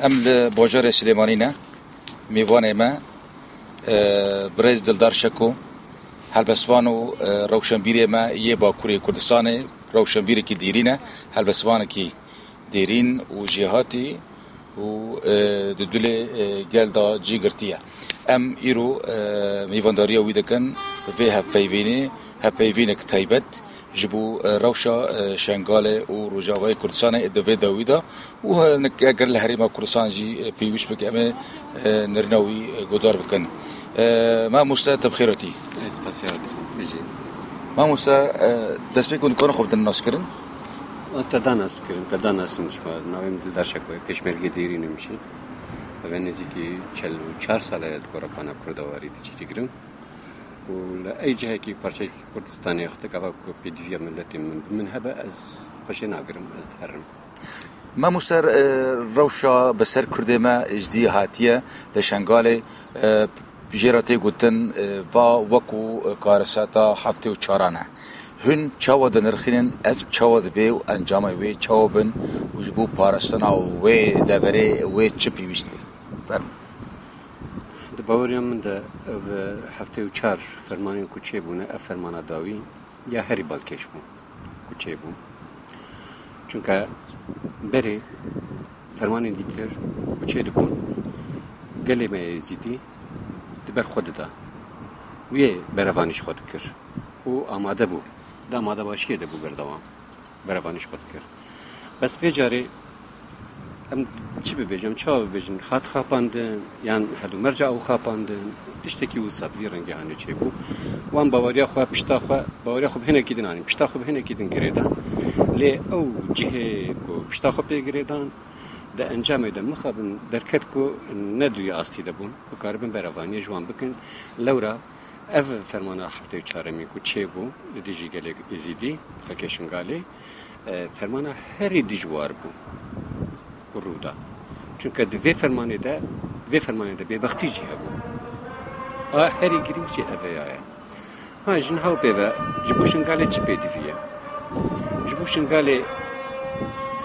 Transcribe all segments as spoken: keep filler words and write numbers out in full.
Em li bajarê Silêmanî ne. Mêvanê me, e, birêz Dildar Şeko, helbestvan û, e, rewşenbîrê me yê Bakurê Kurdistanê, rewşenbîrekî dêrîn e, helbestvanekî dêrîn û jêhatî û, e, di dilê, e, gel de cî girtiye. Em îro, e, mêvandariya wî dikin, vê hevpeyvînê, hevpeyvînek taybet ji bo, e, rewşa, e, Şengalê û Rojavayê Kurdistanê di vê dawî de û hinek eger li herêma Kurdistan jî, e, pêwîst bike, em ê, e, nirîna wî, e, guhdar bikin. E, mamoste, te bi xêr hatî. Ez spasiya te dikim. Bijî. Mamoste, e, destpêk hûn dikarin xwe bidin naskirin? Te da nas kirin, te da nasin ji xwe. Navê min Dildar Şeko ye, pêşmergê dêrîn im jî. Ev ê nêzîkî çel û çar sal e di gorepana kurdawarî de cî digirim. Û li ey cihekî parçeyekî Kurdistanê xwe gava ku pêdiviya miletê min bi min hebe, ez xweşê nagirim, ez diherim. Mamoste, e, rewşa bi ser Kurdê me ji dî hatiye li Şengalê, e, jê re tê gotin, e, va wekû, e, kareseta heftê û çaran e. Hûn çawa dinirxînin, ev çawa dibe û encamê wê çawa bin û ji bo parastina wê deverê wê çi pêwîst be? Fermo. Di baweriya min de ev heftê û çar fermanên ku çêbûne, ev fermana dawî ya herî balkêş bû ku çêbû. Çunke berê fermanên dîtir ku çêdibûn, gelê me yê Êzîdî di ber xwe dida. Wê berevanî ji xwe dikir û amade bû. Di amadebaşiyê de bû berdewam. Berevanî ji xwe dikir. Bes vê carê em çi bibêjin, em çawa bibêjin? Hat xapandin, yan hel û merca ew xapandin, tiştekî wisa bi vî rengî hanê çêbû. Wan baweriya xwe, pişta xwe, baweriya xwe bi hinekî din anîn, pişta xwe bi hinekî din girêdan. Lê ew cihê ku pişta xwe pê girêdan, di encamê de mixabin derket ku ne di wî astî de bûn, ku karibin berevaniyê ji wan bikin. Lewra Ev fermana heftê û çaremî ku çêbû li dijî gelê Êzîdî, xelkê Şingalê, e, fermana herî dijwar bû ku rû da. Çunke di vê fermanê de, di vê fermanê de bêbextî jî hebû. A herî girîng jî ev ya ye. Ha, ji niha û pê ve ji bo Şingalê çi pêdivî ye? Ji bo Şingalê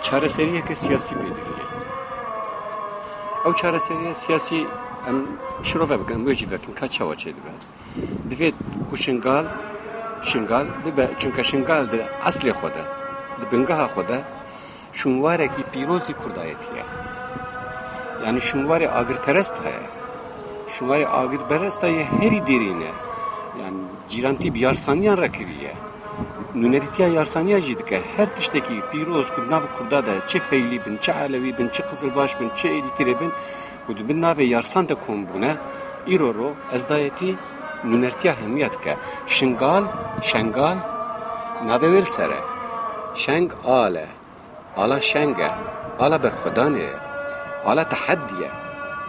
çareseriyeke siyasî pêdivî ye. Ew çareseriya siyasî em şirove bikin, em wê jî vekin, ka çawa çêdibe? Divê ku Şingal, Şingal bibe, çunke Şingal di eslê xwe de, di bingeha xwe de şûnwarekî pîrozî kurdayetî ye. Yanî şûnwarê agirperest heye. Şûnwarê agirperest heye herî dêrîn e. Yanî cîrantî bi yarsaniyan re kiriye. Nûnerîtiya yarsaniya jî dike. Her tiştekî pîroz ku di nav kurda de, çi feylî bin, çi elewî bin, çi qizilbaş bin, çi êdîtirê bin, ku di bin navê yarsan de kom bûne, îro ro ezdayetî nûnertiya hemiya dike. Şingal, Şengal, navê wê li ser e. Şeng al e. Ala şeng e. Ala berxwedanê ye. Ala tehedî ye.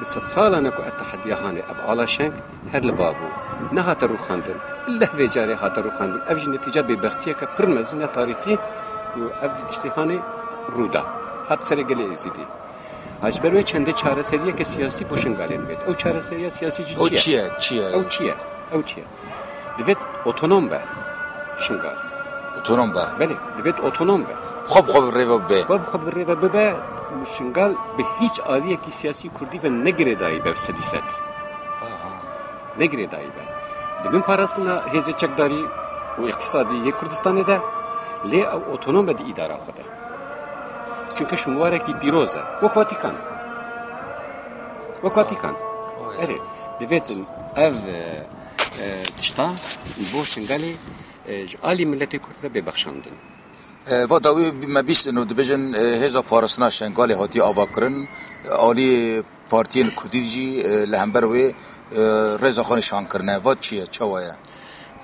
Bi sedsalan e ku ev tehediya hanê. Ev ala şeng her li ba bû. Nehate rûxandin. Leh vê carê hate rûxandin. Ev jî netîca bêbextiyeke pir mezin ya tarîxî ku ev tiştê hanê rû da. Hat serê gelê Êzîdî. Ha, ji ber wê çendê çareseriyeke siyasî bo Şingalê divêt. Ew çareseriya siyasî jî Ew çi ye? Çi ye? Çi ye? Ew çi ye? Ew çi ye? Divêt otonom be Şingal. Otonom be? Belê, divêt otonom be. Xwe bi xwe bi rê ve bibe. Xwe bi xwe bi rê ve bibe, Şingal bi hîç aliyekî siyasî kurdî ve ne girêdayî be sedî sed. Aha. Ne girêdayî be. Di bin parastina hêzê çekdarî û îqtisadî yê Kurdistanê de, lê ew otonom be di îdara xwe de. Çunke şûnwarekî pîroz e. Wek Vatikan. Wek Vatikan. Oy. Erê, divêt ev, e, e, tişta bo Şingalê, e, ji alî miletê Kurd ve bê bexşandin. E, va dawî me bîst û neh dibêjin, e, hêza parastina Şengalê hatiye avakirin, e, alî partiyên Kurdî jî, e, li hember wê, e, rêza xwe nîşan kirine. Va çi ye, çawa ye?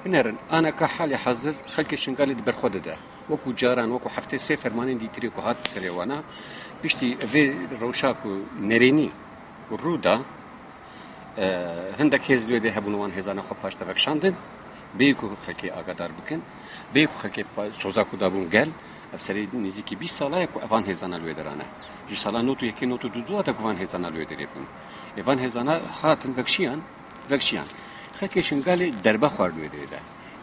Binerin, aneka halê hazir xelkê Şingalê di ber xwe de de. Wekû caran, wekû heftê sê fermanên dîtirê ku hat serê wana, piştî vê rewşa ku nerênî ku rû da, e, hindek hêz li wê dê hebûn wan hêzana xwe paş de vekişandin, bêyî ku xelkê agadar bikin, bêyî ku xelkê pa-, soza ku dabûn gel, ev serê nêzîkî bîst sala ye ku evan hêzana li wê derane. Ji sala nod û yekê nod û du de ku van hêzana li wê derê bûn. Ê van hêzana hatin vekişiyan, vekişiyan. Xelkê Şingalê derbe xwar li wê derê de.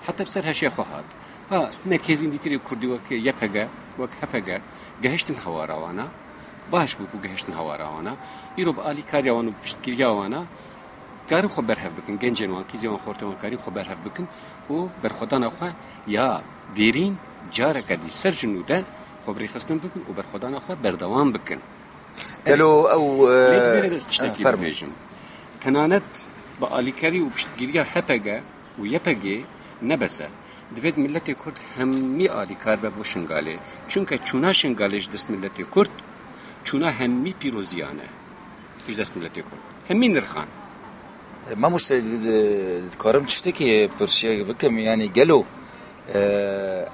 Heta bi ser heşê xwe hat. Ha, hinek hêzên dîtirê Kurdî wek Y P G, wek H P G, gehiştin hewara wana. Baş bû ku gihiştin hawara wana. Îro bi alîkariya wan û piştgiriya wana karin xwe berhev bikin. Gencên wan, qîzên wan, xortên wan karin xwe berhev bikin û berxwedana xwe ya dêrîn careke dî ser ji nû de xwe bi rêxistin bikin û berxwedana xwe berdewam bikin. Gelo ew, Lê divêre ez tiştekî fermo. Bibêjim. Tenanet bi alîkarî û piştgiriya H P G û Y P G ne bes e. Divêt miletê Kurd hemî alîkar be bo Şingalê. Çunke çûna Şingalê ji dest miletê Kurd, çûna hemî pîroziyan e. Ji dest miletê Kurd. Hemî nirxan. Mamoste, di-, di-, dikarim tiştekî pirsiyek bikim, yanî gelo, e,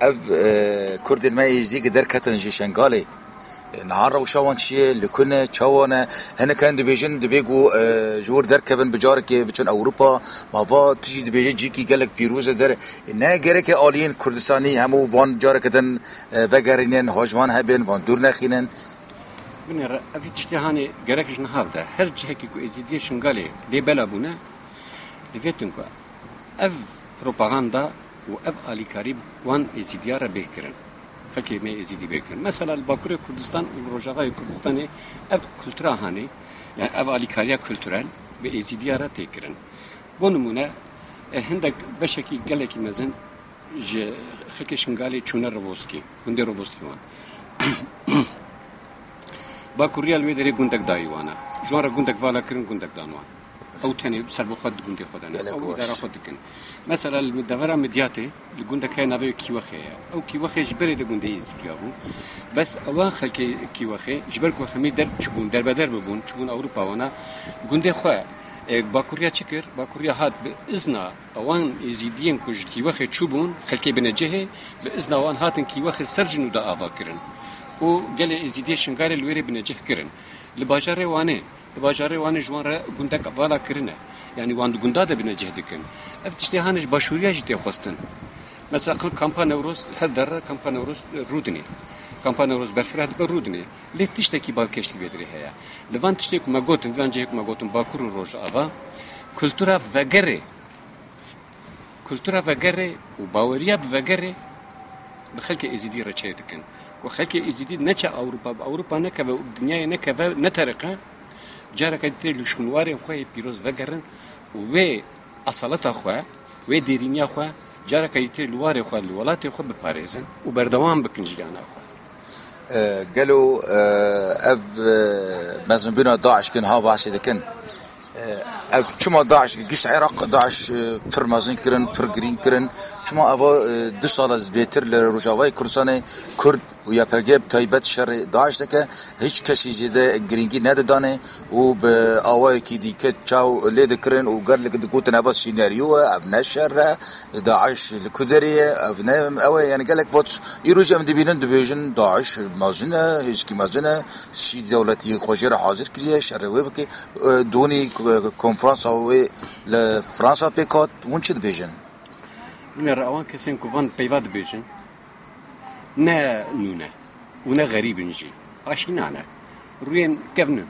ev, e, Kurdên me Êzidî ki derketin ji Şengalê, e, niha rewşa wan çi ye, li ku ne, çawa ne? Hinek herin dibêjin, divê ku, e, ji wir derkevin, bi carekê biçin Ewropa. Ma va tu jî dibêje cîkî gelek pîroz e der. Ne gereke aliyên Kurdistanî hemû van careke din, e, vegerînin, hoj van hebin, van dûr nexînin. Binêre, ev tiştê hanê gerek ji niha ve de. Her cihekî ku Êzidiyê Şingalê lê bela bûne, divêtin ku ev propaganda û ev alîkarî wan Êzidiya re bê kirin. Xelkê me Êzidî bê kirin. Mesela li Bakurê Kurdistan û li Rojavayê Kurdistanê ev kultura hanê, yani ev alîkariya kulturel bi Êzidiya re tê kirin. Bo nimûne, e, hindek beşekî gelekî mezin ji xelkê Şingalê çûne Roboskî, gundê Roboskî wan. Bakuriya li wê derê gundek dayî wan e. Ji wan re gundek vala kirin, gundek dan wan. Ew tenê serbixwe di gundê xwe de ne. Gelek Ew baş. Îdara xwe dikin. Mesela li devera Midyatê li gundek heye navê Kîwexê ye. Ew Kîwexê ji berê de gundê Êzidiya bû. Bes ewan xelkê Kîwexê ji ber ku hemî derb çibûn, derbeder bibûn, çibûn Ewropa wana gundê xwe, e, Bakuriya çi kir? Bakuriya hat bi izna Ewan Êzîdiyên ku ji Kîwexê çûbûn, xelkê binecihê, bi izna wan hatin Kîwexê ser ji nû de ava kirin û gelê Êzîdiyê Şingalê li wêrê binecih kirin. Li bajarê Wanê, li bajarê Wanê ji wan re gundek vala kirine. Yanî wan di gunda de binecih dikin. Ev tiştê hanê ji başûriya jî tê xwestin. Mesela Kampa Newroz her derre Kampa Newroz Rûdinê. Kampa Newroz berfireh dibe Rûdinê. Lê tiştekî balkêş li vê derê heye. Li van tiştê ku me gotin, van cihê ku me gotin Bakur û Rojava, kultura vegerê Kultura vegerê û baweriya bi vegerê bi xelkê Êzidî re çê dikin. Ku xelkê Êzidî neçe Ewropa, bi Ewropa nekeve û bi dinyayê nekeve, neteriqe, careke dî tê li şûnwarên xwe yê pîroz vegerin û wê esaleta xwe, wê dêrîniya xwe, careke dî tê li warê xwe, li welatê xwe biparêzin û berdewam bikin jiyana xwe. E, gelo, e, ev, e, mezinbûna DAIŞ kin ha bahsê dikin. Ev çima DAIŞ, gişt Iraq DAIŞ, e, pir mezin kirin, pir girîng kirin? Çima eva, e, du sala bêtir li Rojavayê Kurdistanê Kurd û Y P G bi taybet şerê DAIŞ dike? Hiç kesî zêde girîngî nedidanê û bi awayekî dîke çaw lê dikirin û gelek digotin eva sîneryo e, ev ne şer e, DAIŞ li ku derê ye, ev ne ew e, yani gelek vat îro jî em dibînin dibêjin DAIŞ mezin e, hêçkî mezin e, sî dewletî xwe jê re hazir kiriye, şerê wê bike. E, donî, e, konferansa wê li Fransa pêk hat, hûn çi dibêjin? Binêre ewan kesên ku van peyva dibêjin, ne nû ne û ne xerîb in jî. Aşîna ne. Rûyên kevn in.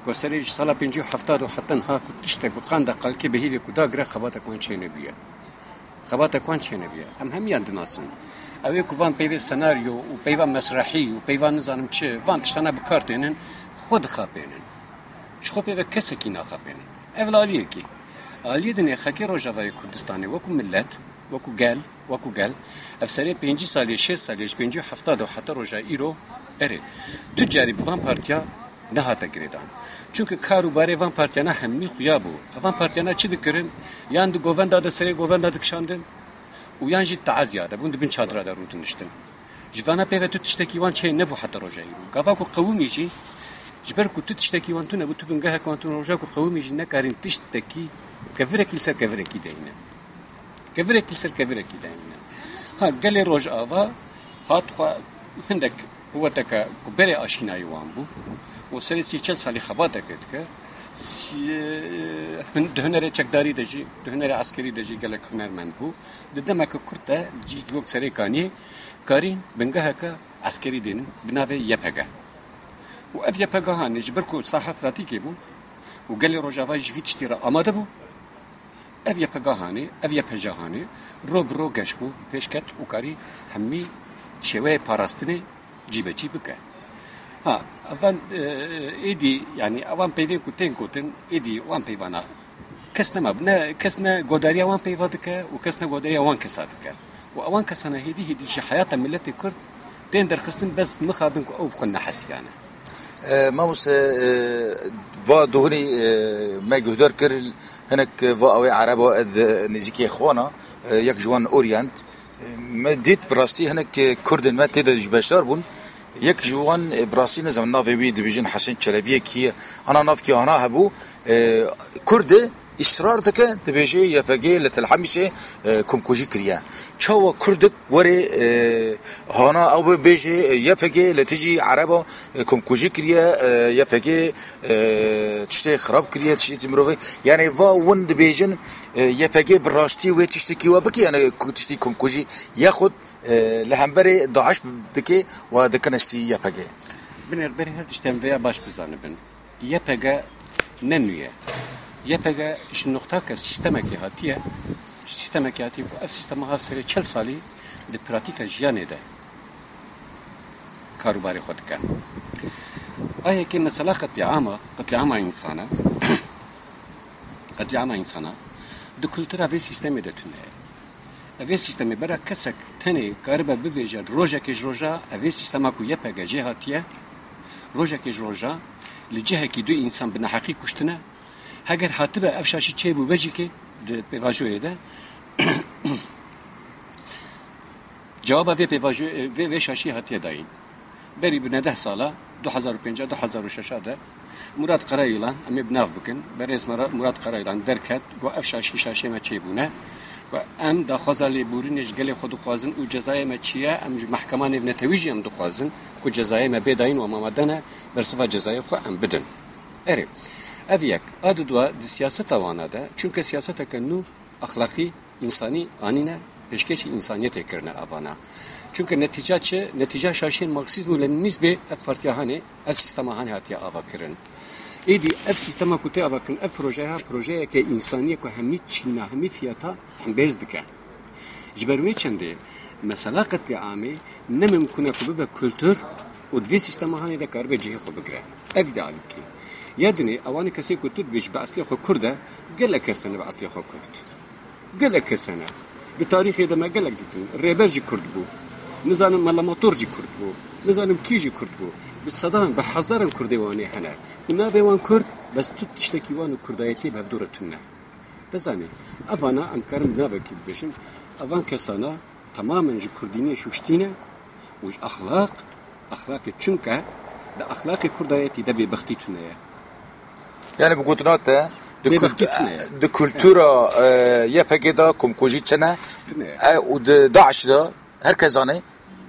Ku serê ji sala pêncî û hefta de heta niha ku tiştek bi qanda xelkê bi hîvê ku dagire xebatek wan çênebûye. Xebatek wan çênebûye. Em hemiyan dinasin. Ew ê ku van peyvê senaryo û peyva mesrehî û peyva nizanim çi, van tiştana bi kar tênin, xwe dixapênin. Ji xwe pê ve kesekî naxapêne. Ev li aliyekî. Aliyê dinê xelkê Rojavayê Kurdistanê wekû milet, wekû gel, wekû gel, ev serê pêncî salê, şêst salê, ji pêncî û hefta de heta roja îro, erê, tu carî bi van partiya nehate girêdan. Çunke kar û barê van partiyana hemî xuya bû. Evan partiyana çi dikirin? Yan di govenda de serê govenda dikişandin û yan jî teaziya de bûn, di bin çadira de rûdiniştin. Ji vana pê ve tu tiştekî wan çê nebû heta roja îro. Gava ku qewimî jî, ji ber ku tu tiştekî wan tune bû, tu bingehek wan tune, roja ku qewimî jî nekarîn tiştekî, kevirekî li ser kevirekî deyne. Kevirekî li ser kevirekî deyne. Ha, gelê Rojava hat xwe hindek quweteke ku berê aşînayî wan bû û serê sî çel salî xebateke dike. Sî-, hin-, di hunerê çekdarî de jî, di hunerê eskerî de jî gelek hunermend bû. Di demeke kurt de cî wek serê kaniyê karî bingeheke eskerî dênin bi navê Y P G. Û ev Y P G hanê ji ber ku saha pratîkê bû û gelê Rojava jî vî tiştî re amade bû, ev Y P G hanê, ev Y P J hanê ro bi ro geş bû, pêş ket û karî hemî şêweyê parastinê cîbecî bike. Ha, evan, e, êdî, yanî evan peyvên ku tên gotin, êdî wan peyvana kes nema, ne, kes ne godariya wan peyva dike û kes ne godariya wan kesa dike. Û ewan kesana hêdî hêdî ji heyata miletê Kurd tên derxistin, bes mixabin ku ew bi xwe nehesiyane. E, mamoste, e, va duhunî, e, me guhdar kir, hinek va ew ê Ereba ez nêzîkê xwe ne, e, yek ji wan Orient. Me dît bi rastî hinek, e, Kurdên me tê de ji beşdar bûn. Yek ji wan, e, bi rastî nizanim navê wî dibêjin Hesen Çelebiyê kî ye. Ana navkî ana hebû, e, Kurd e, îsrar dike, dibêje Y P G li Tel Hemîsê, e, komkujî kiriye. Çawa Kurdek were, e, hana ew bibêje, e, Y P G li dijî Ereba, e, komkujî kiriye, e, Y P G, e, tiştê xirab kiriye, tiştê mirovê. Yanî va win dibêjin, e, Y P G bi rastî wê tiştekî we bike, yanî ku tiştî komkujî ye xwe, e, li hemberê DAIŞ dike û dikine stî Y P G. Binêr berî her tişt em vêya baş bizanibin. Y P G ne nû ye. Y P G ji noqtake sîstemekê hatiye, sîstemekê hatiye ku ev sîstema ha serê çel salî di pratîka jiyanê de karûbarê xwe dike. A yekê mesela qetlîama, qetlîama însana, qetlîama însana di kultura vê sîstemê de tune ye. Evê sîstemê bera kesek tenê karibe bibêje rojekê ji roja evê sîstema ku Y P G jê hatiye, rojekê ji roja li cihekî du însan bi neheqî kuştine, heger hatibe ev şaşî çêbû vejîkê di pêvajoyê de, cewaba vê pêvajoyê, vê, vê şaşî hatiye dayîn. Berî bi nodeh sala, du hezar û pênc, du hezar û şeş de Murat Karayilan, em ê bi nav bikin, berêz Mara-, Murat Karayilan derket, got, ev şaşî şaşê me çêbûne, got, em daxwaza lêborînê ji gelê xwe dixwazin û cezayê me çi ye, em ji mehkema nêvnetewî jî em dixwazin ku cezayê me bê dayîn û em amade ne bersiva cezayê xwe em bidin. Erê, ev yek. A dudwa di siyaseta wana de, çunke siyaseteke nû, exlaqî, însanî anîne pêşkêşî însaniyetê kirine avana. Çunke netîca çi? Netîca şaşiyên Marksîzm û Lenînîzmê ev partiya hanê, ev sîstema hanê hatiye avakirin. Êdî ev sîstema ku tê avakirin, ev projeya, projeyeke însanî ye ku hemî çîna, hemî fiyata hembêz dike. Ji ber wê çendê mesela qetlîamê ne mimkun e ku bibe kultur û di vê sîstema hanê de karibe cihê xwe bigire. Ev îdealîkî. Ya dinê, ewanê kesê ku tu dibêjî bi eslê xwe Kurd e, gelek kes hene bi eslê xwe Kurd. Gelek kes hene. Di tarîxê de me gelek ditin. Rêber jî Kurd bû. Nizanim Mela Motor jî Kurd bû. Nizanim kî jî Kurd bû. Bi sedan, bi hezaran Kurdê wanê hene. Û navê wan Kurd, bes tu tiştekî wan û Kurdayetiyê bi hevdû re tune. Dizanî, evana em karin bi navekî bibêjin, evan kesana temamen ji Kurdînê şûştî ne û ji exlaq, exlaqê çunke di exlaqê Kurdayetî de bêbextî tune ye. Yani bi gotina te, di Bêbextî kul-, tune ye. Di kultura, e, Y P G de komkujî çi ne? Tune ye. E, û di DAIŞ de her kes zane.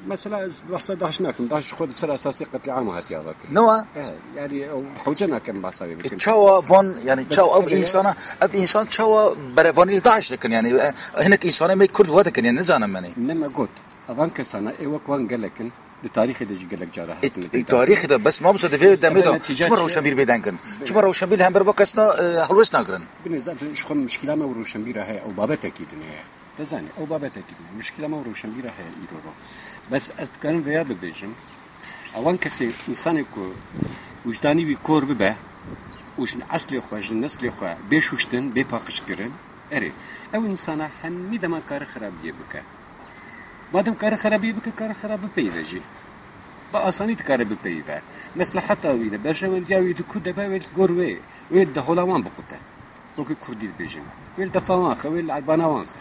Mesela ez behsa DAIŞ nakim. DAIŞ ji xwe di ser esasê qetlîama hatiye avakirin. Ne wa? E, yani ew hewce nakin behsa wê E, bikin. Çawa van, yani Bes çawa ev ev ya insana, ev insan çawa berevanî li DAIŞ dikin yani? E, hinek insana me Kurd we dikin yani, nizanim yani. Ne me got. Evan kesana ê wek wan gelek in. Di tarîxê de jî gelek cara E, hatine e, peyda. Tarîxê de bes mamoste di vê Bes demê ev de netîca çima çi ye? Rewşenbîr bêdeng in? Bê- Çima rewşenbîr li hember vê kesna, e, helwest nagirin? Binê zaten ji xwe mişkila me û rewşenbîra heye, ew babetekî din heye. Te zanî, ew babetekî din e. Mişkila me û rewşenbîra heye îro ro. Bes ez dikarim vêya bibêjim. Ewan kesê, însanê ku wijdanî wî kor bibe û ji eslê xwe, ji neslê xwe bê şûştin, bê paqijkirin, erê, ew însana hemî dema kare xerabiyê bike. Madem kare xerabiyê bike, kare xerab bipeyive jî. Bi asanî dikare bipeyive. Mesleheta wî de, berjewendiya wî di ku de be, wê li gor wê, wê di dehola wan biqute. Wekî kurdî dibêjin. Wê li defa wan xe, wê li erbana wan xe.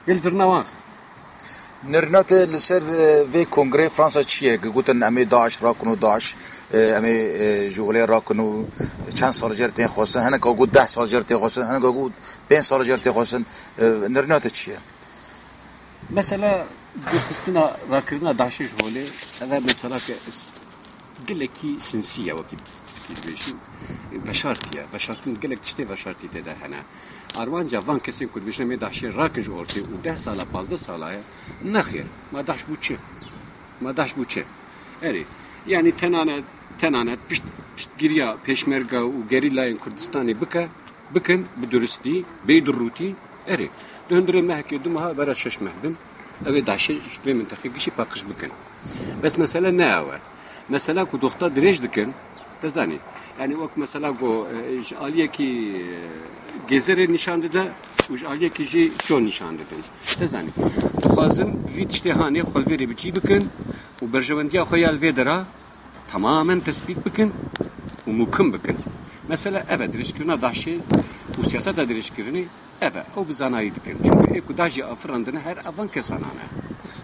Wê li zirna wan xe. Nirnate li ser, e, vê kongreyê Fransa çi ye? Gotin em ê DAIŞ rakin û DAIŞ, e, em ê, e, ji holê rakin û çend sal jêr tên xwestin. Hinek got deh sal jêr tên xwestin, hinek got pênc sal jêr tên xwestin. E, nirnate çi ye? Mesela, dûrxistina rakirina DAIŞê ji holê, ev e mesela ke gelekî sinsî ye, wekî dibêjin, veşartî ye. Veşartin, gelek tiştê veşartî tê de hene. Armanca van kesên ku dibêjin em ê DAIŞê rakin ji ortê û deh sala, pazdeh sala ye, nexêr, ma DAIŞ bû çi? Ma DAIŞ bû çi? Erê, yanî tenane, tenane pişt, piştgiriya pêşmerge û gerîlayên Kurdistanê bike, bikin bi duristî, bê durûtî, erê, di hundirê mehekê, du meha, bera şeş meh bin, ew ê DAIŞê ji vê minteqê gişî paqij bikin. Bes mesele ne ew e. Mesela ku doxta dirêj dikin, te zanî. Yani wek mesela ku, e, ji aliyekî, e, gezerê nîşan dide û ji aliyekî jî ço nîşan didin. Te zanî. Dixwazin vî tiştê hanê xwe li vê rê bi cî bikin û berjewendiya xwe ya li vê dera tamamen tespît bikin û mukim bikin. Mesela ev e, dirêjkirina DAIŞê û siyaseta dirêjkirinê ev e. Ew bi zanayî dikin. Çunku ê ku DAIŞê afirandine her evan kesanan e.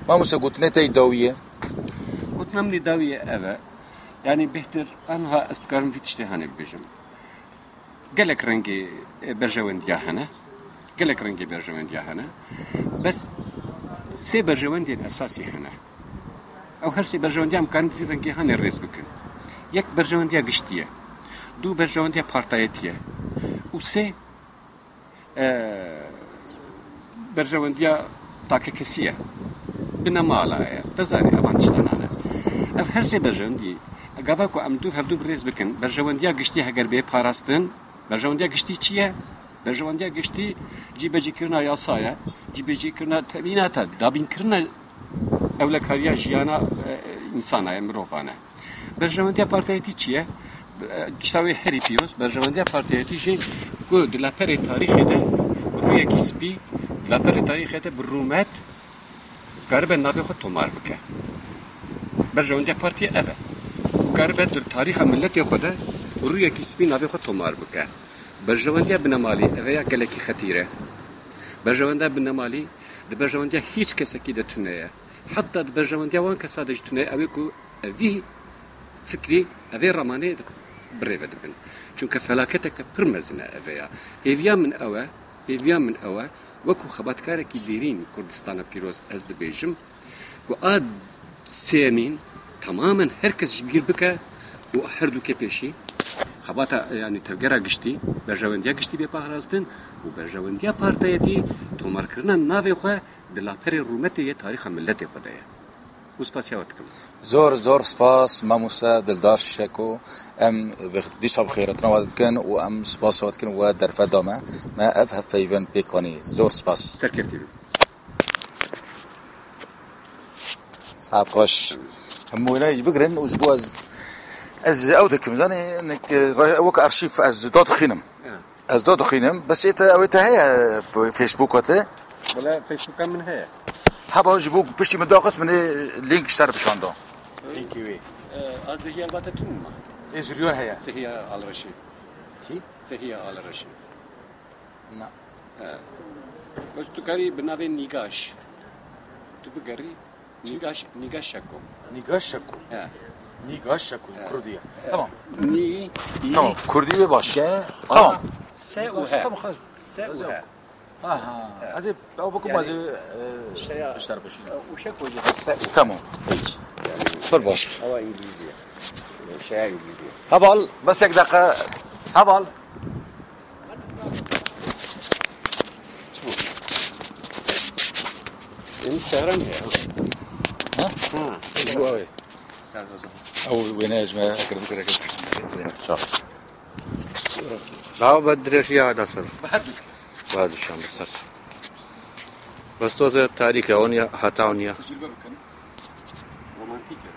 Mamoste, gotinê te yî dawî ye? Gotina min yî dawî ye ev e. Yani bêhtir anha ez dikarim vî tiştê hanê bibêjim. Gelek rengê, e, berjewendiya hene. Gelek rengê berjewendiya hene. Bes sê berjewendiyên esasî hene. Ew her sê berjewendiya em karin vî rengê hane rêz bikin. Yek berjewendiya giştî ye. Du berjewendiya partayetî ye. Û sê, e, berjewendiya takekesî ye. Binemala ye. Te zanî evan tiştanan e. Ev her sê berjewendî, gava ku em du hevdu bi rêz bikin, berjewendiya giştî heger bê parastin, berjewendiya giştî çi ye? Berjewendiya giştî cîbecîkirina yasa ye, cîbecîkirina temînata, dabînkirina ewlekariya jiyana, e, însana ye, mirovan e. Berjewendiya partayetî çi ye? E, tişta wê herî pîroz, berjewendiya partayetî jî ku di laperê tarîxê de bi rûyekî spî, di laperê tarîxê de bi rûmet karibe navê xwe tomar bike. Berjewendiya partiyê ev e. Û karibe di tarîxa miletê xwe de bi rûyekî spî navê xwe tomar bike. Berjewendiya binemalî, ev ya gelekî xetîr e. Berjewendiya binemalî, di berjewendiya hîç kesekî de tune ye. Heta di berjewendiya wan kesa de jî tune ye, ew ê ku evî fikrî, evê ramanê bi rê ve dibin. Çunke felaketeke pir mezin e ev ya. Hêviya min ew e, hêviya min ew e, wekû xebatkarekî dêrîn Kurdistana pîroz ez dibêjim, ku a sêyemîn tamamen her kes ji bîr bike û her du kê pêşî xebata, yani tevgera giştî, berjewendiya giştî bê parastin û berjewendiya partayetî tomarkirina navê xwe di laperê rûmetê yê tarîxa miletê xwe de ye. Û spasiya we dikim. Zor, zor spas, mamoste Dildar Şeko. Em bi, dîsa bi xêretina we dikin û em spasiya we dikin we derfet da me. Me ev hevpeyvên pêk anî. Zor spas. Serkeftî bin. Saet xweş. Em wêneyê jî bigirin û ji bo ez, ez ew dikim. Zanî, nek, e, re-, wek arşîv ez dadixînim. Ya. Ez dadixînim. Bes ê te, ew ê te heye, f-, Facebooka te? Wala Facebooka min heye. Heba ji bo piştî min daxist, min ê link ji te re bişanda. Linkî wê. E, a Zehiya Albatê tune ma? Ê Ziryon heye. Zehiya Alreşî. Kî? Zehiya Alreşî. Na. He. Bes tu karî bi navê Nîgaş. Tu bigerî. Çi? Nîgaş, Nîgaş Şeko. Nîgaş Şeko. He. Nîgaş Şeko, he. Kurdî ye. He. Tamam. Nî, Tamam, Kurdî ve baş. G, A, Tamam. S û H. Tamam, xez. S û H. Aha. He. Ez ê, ew bikim, Yani, ez ê, e, şeya, ji te re bişînim. Û Şeko jî hese û Tamam. Hiç. Yani, Pir baş. Ewa İngilizce. Şeya İngilizce. Heval, bes yek deqe. Heval. Em şehre mi ya? Ha? Ha. Bu ew ê. Ew wêne ji me eger bikire, eger bikire. Çaw. Daha be dirêjiya da ser. Be her du. Be her du şan be ser. Bes toze tarîk e, on ya, heta on ya. Tecrübe bikin. Romantik ya.